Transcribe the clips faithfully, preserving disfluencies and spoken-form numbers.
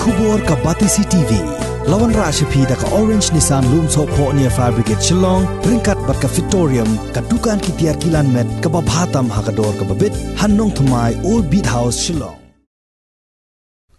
Khubor ka Batesi T V. La wanrah sha phi da ka Orange Nissan Lumsohphoh near Fire Brigade Shillong, ryngkat bad ka Fitorium, ka dukan ki tiar kilan met kaba bha tam ha ka dor kaba bit, ha Nongthymmai, Old Beat House, Shillong.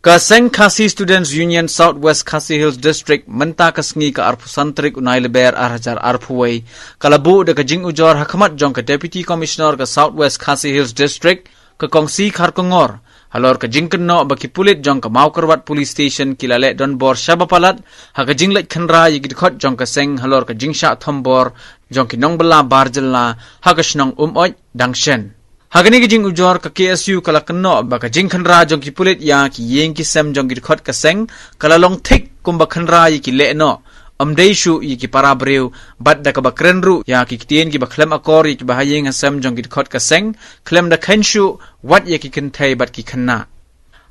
Ka Seng Khasi Students Union South West Khasi Hills District mynta ka sngi ka arphew san tarik u Nailaber ar hajar arphew wei ka la buh da ka jingujor ha khmat jong ka Deputy Commissioner ka South West Khasi Hills District, ka Kong C Kharkongor, halor ka jingkynnoh ba ki pulit jong ka Mawkyrwat Police Station ki la leh donbor shaba palat ha ka jingleit khynra ïa ki dkhot jong ka seng halor ka jingshah thombor jong ki nongbylla bar jylla ha ka shnong Umoit dang shen. Ha kane ka jingujor, ka K S U ka la kynnoh ba ka jingkhynra jong ki pulit ïa ki ïing ki sem jong ki dkhot ka seng ka la long thik kumba khynra ïa ki lehnoh, ym dei shuh ïa ki para briew, bad da kaba kren ruh ïa ki ktien kiba khlem akor ïa kiba ha ïing ha sem jong ki dkhot ka seng, khlem da kheiñ shuh wat ïa ki kynthei bad ki khynnah.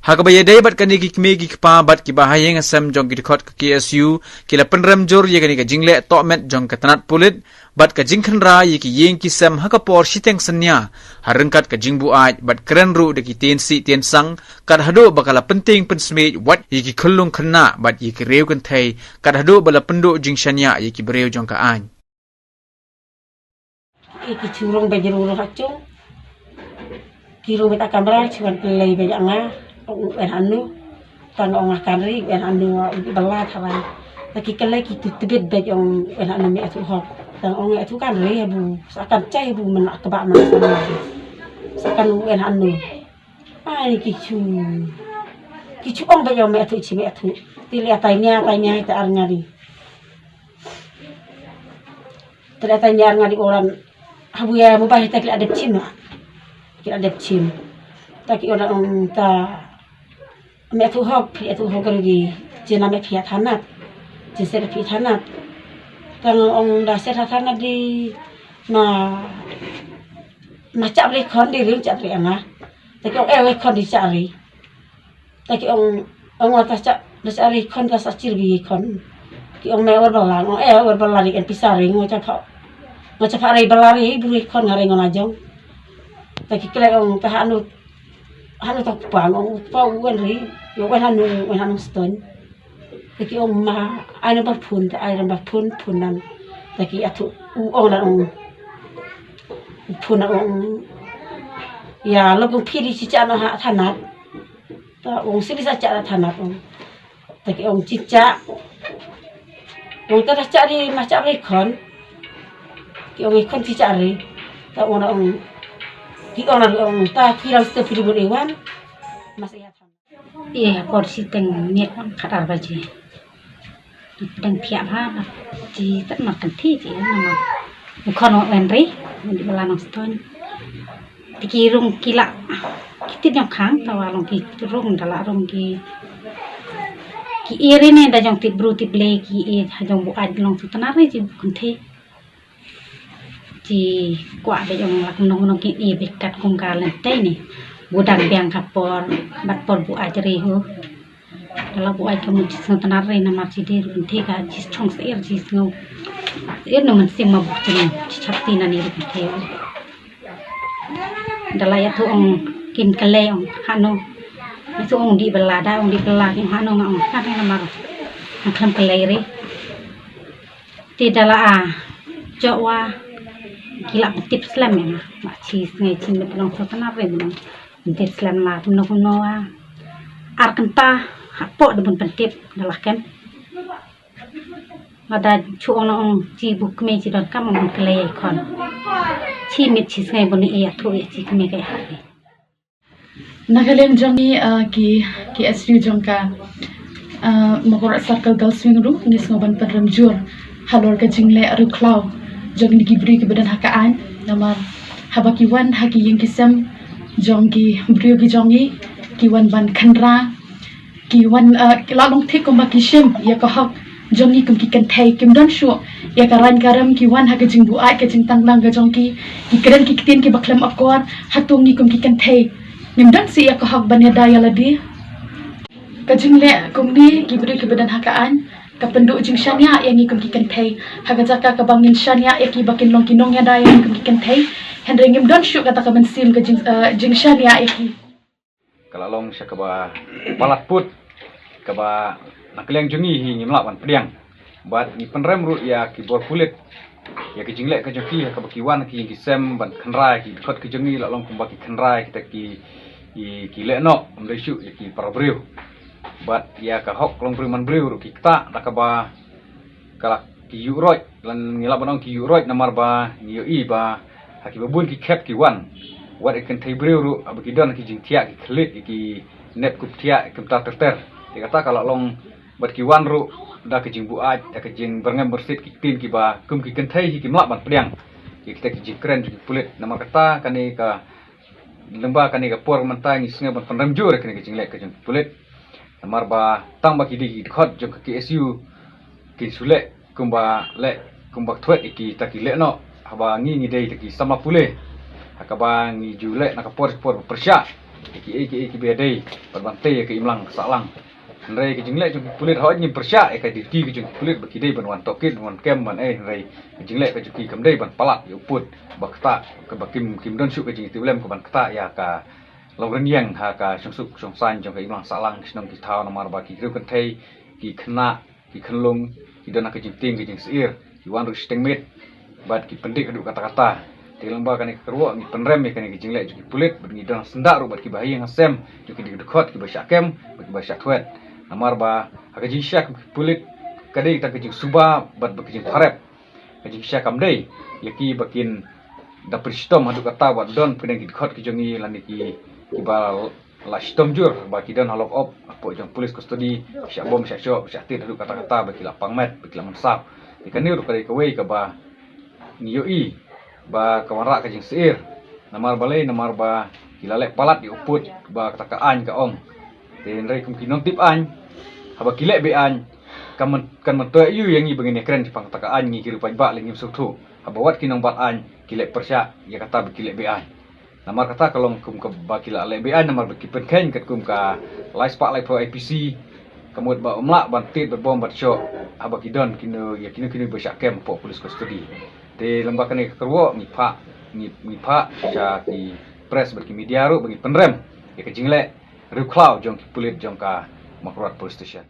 Ha kaba ïadei bad kane, ki kmie ki kpa bad kiba ha ïing ha sem jong ki dkhot ka K S U ki la pynrem jur ïa kane ka jingleh tohmet jong ka tnat pulit bad ka jingkhynra ïa ki ïing ki sem ha ka por shiteng synñia, ha ryngkat ka jingbuaid bad kren ruh da ki tien sih tien sang, kat haduh ba ka la pyntieng pynsmiej wat ïa ki khyllung khynnah bad ïa ki riew kynthei, kat haduh ba la pynduh jingshaniah ïa ki briew jong ka aiñ. Ki, ki shu rung beit rung rung ha chung. Ki rung beit ha kamra, shu wan pynlei beit ïa nga, ong u N H nu. Tang ong nga kan ri, u N H nu, u bylla tharai. Ta ki kylli ki tu tbit beit ong u N H nu, me atu hok. Tang ong atu kan ri, habu, sa kan chai habu, men kaba men sa. Sa kan u N H nu. Ai, ki shu. Ki shu ong beit ong me atu chi me atu. Te leh atai nia, atai nia, te ar nga ri. Te leh atai nia ar nga ri, orang. Habu ïa mobile, te ki la dep chim na. Ki la dep chim. Ta ki orang, ong ta. Me atu hok, phi atu hok ri. Jin na me phi thanat. Jin se phi thanat. Tang ong da se thanat di ma, ma chap ri khon di ri chap ri anga. Ta ki ong eh khon di chap ri. Ta ki ong, ong wa ta chap, da chap ri khon ta sa chir bi khon. Ki ong me wer bala, ong eh wer bala ri en pisa ri ngo chap pha. Ngo chap pha ri bala ri bru khon nga ri ngo na jong. Ta ki kle ong ta hanu, hanu ta pa ong pa u en ri, yo en hanu, en hanu ston. Ta ki ong ma, ai number phone, ta ai number phone, phone nan. Ta ki atu, u ong nan ong. Phone nan ong. Ïa, lo kong phi di chicha na ha thanat. Ta ong sili sa cha thanat ong. Ta ki ong chicha. Ong ta da cha di ma cha ri khon. Ki ong i khon chicha ri. Ta ong na ong. Ki ong na ong ta ki ram sto phi di bun iwan. Mas ïa thanat. Ïa, por shiteng miet, khat ar baje. Dang phiah bha, bad chi tat mar kynthih chi, namar u khon u en ri, u dih bala nong ston. Te ki rung ki la, ki tip jong khang, tawa long ki rung da la rung ki, ki ïa ri ne da jong tip bru tip blei ki ïa ha jong buaid long tu tnar ri chi bu kynthih. Chi kwah beit ong la kumno kumno kin ïa beit kat kum ka lynti ne. Bu dang biang ka por, bad por buaid ri ho. Da la buaid ka mut chi sngew tnar ri namar chi dei ruh kynthih ka chi chong sir chi sngew. Sir no mynsiem ma buk chi chi chap ti na ni ruh kynthih. Da la ïathuh ong kin kylli ong hano. Ïathuh ong dih bala da ong dih bala kin hano nga ong kat ri namar. Nga khlem kylli ri. Te da la a, jok wa, ki la pyntip slem ïa nga. Ba chi sngi chi mut long sngewtynnat re, mut long pyntip slem la kumno kumno wa. Ar kynta hapoh da bun pyntip da la kem. Nga da chu ong na ong chi bu kmie chi donkam ong bun kylli ïa i khon. Chi miet chi sngi bun ïathuh ïa chi kmie ka ïa ha ri. Na ka liang jong ngi, ah, ki, ki S U jong ka, ah, Mawkyrwat Circle Girls Wing ruh ngi sngew ban pynrem jur halor ka jingleh riewkhlaw jong ngi ki briew kiba don ha ka aiñ. Namar haba ki wan ha ki ïing ki sem jong ki briew ki jong ngi, ki wan ban khynra, ki wan, ah, ki la long thik kumba ki shim ïa ka hok jong ngi kum ki kynthei, kim don shuh ïa ka rang ka rem, ki wan ha ka jingbuaid ka jingtanglang ka jong ki, ki kren ki ktien kiba khlem akor. Hato ngi kum ki kynthei ngim don shuh ïa ka hok ban ïada ïa lade? Ka jingleh kumne ki briew kiba don ha ka aiñ ka pynduh jingshaniah ïa ngi kum ki kynthei. Ha ka jaka kaba ngin shaniah ïa ki ba kin long ki nongïada ïa ngi kum ki kynthei, hynrei ngim don shuh kata ka mynsiem ka jing, eh, jingshaniah ïa ki. Ka la long sha kaba palat put. kaba na ka liang jong ngi hi ngim lah ban pdiang. Bad ngi pynrem ruh ïa ki bor pulit ïa ki jingleh ka jong ki ha kaba ki wan ki ïing ki sem ban kynra ïa ki dkhot ki jong ngi, la long kumba ki kynra ïa kita ki, ki, ki lehnoh, ym dei shuh ïa ki para briew. Bad ïa ka hok long briew man briew ruh ki ktah da kaba ka la ki ïuh roit, lane ngi lah ban ong ki ïuh roit namar ba ngi ïohi ba ha kiba bun ki khep ki wan, wat ïa ki kynthei briew ruh haba ki don ha ki jingthiah ki khlieh ïa ki nep kup thiah kumta ter ter. Te kata ka la long bad ki wan ruh da ka jingbuaid, da ka jingbyrngem byrsit ki ktien kiba kum ki kynthei hi kim lah ban pdiang ïa kita ki jingkren jong ki pulit. Namar kata kane ka lyngba kane ka por mynta ngi sngew ban pynrem jur ïa kane ka jingleh ka jong ki pulit. Namar ba tang ba ki dei ki dkhot jong ka K S U kin shu leh kumba leh kumba thwet ïa kita ki lehnoh, haba ngi ngi dei kita ki samla pule ha kaba ngi ju leh na ka por por ba pyrshah ïa kiei kiei kiba dei bad ban tei ïa ka imlang sahlang. Hynrei ka jingleh jong ki pulit, hooid ngim pyrshah ïa ka duty ka jong ki pulit ba ki dei ban wan tohkit, ban wan kem, ban ei, hynrei ka jingleh ka jong ki kam dei ban palat ïa u pud ba ktah, kaba kim, kim don shuh ka jingtiwlem ka ban ktah ïa ka long rynïeng ha ka shongsuk shongsaiñ jong ka imlang sahlang, ki shnong ki thaw, namar ba ki briew kynthei, ki khynnah, ki khynlung ki don ha ka jingtieng ka jingsyier, ki wan ruh shiteng miet bad ki pyndik haduh katta katta. Te lyngba kane ka kyrwoh ngi pynrem ïa kane ka jingleh jong ki pulit bad ngi don syndah ruh bad kiba ha ïing ha sem jong ki dkhot kiba shah kem bad kiba shah thwet. Namar ba ha ka jingshisha ki pulit ka dei tang ka jingsuba bad ba ka jingpharep. Ka jingshisha kam dei ïa ki ba kin da pynshitom haduh katta ba don pdeng ki dkhot ki jong ngi lane ki, kiba la shitom jur ba ki don ha lockup hapoh jong police custody, shah bom, shah shoh, shah tied haduh katta katta ba ki la pang met, ba ki la mynsaw. Ïa kane ruh ka dei kawei kaba ngi ïohi ba ka wanrah ka jingsyier. Namar balei? Namar ba ki la leh palat ïa u pud ba kata ka aiñ ka ong. Te hynrei kum ki nongtip aiñ, haba ki leh be-aiñ, kan myn-, kan myntoi aïu ïa ngi ba ngin ïakren shaphang kata ka aiñ? Ngi ki riew paidbah lei ngim sngewthuh. Haba wat ki nongbat aiñ ki leh pyrshah ïa kata ba ki leh be-aiñ. Namar kata ka long kum kaba ki la leh be-aiñ namar ba ki pynkheiñ katkum ka lai spah laiphew I P C, ka mut ba ym lah ban tied bad bom bad shoh haba ki don kino ïa kino kino ba shah kem hapoh police custody. Te lyngba kane ka kyrwoh ngi phah, ngi, ngi phah sha ki press bad ki media ruh ba ngi pynrem ïa ka jingleh riewkhlaw jong ki pulit jong ka Mawkyrwat Police Station.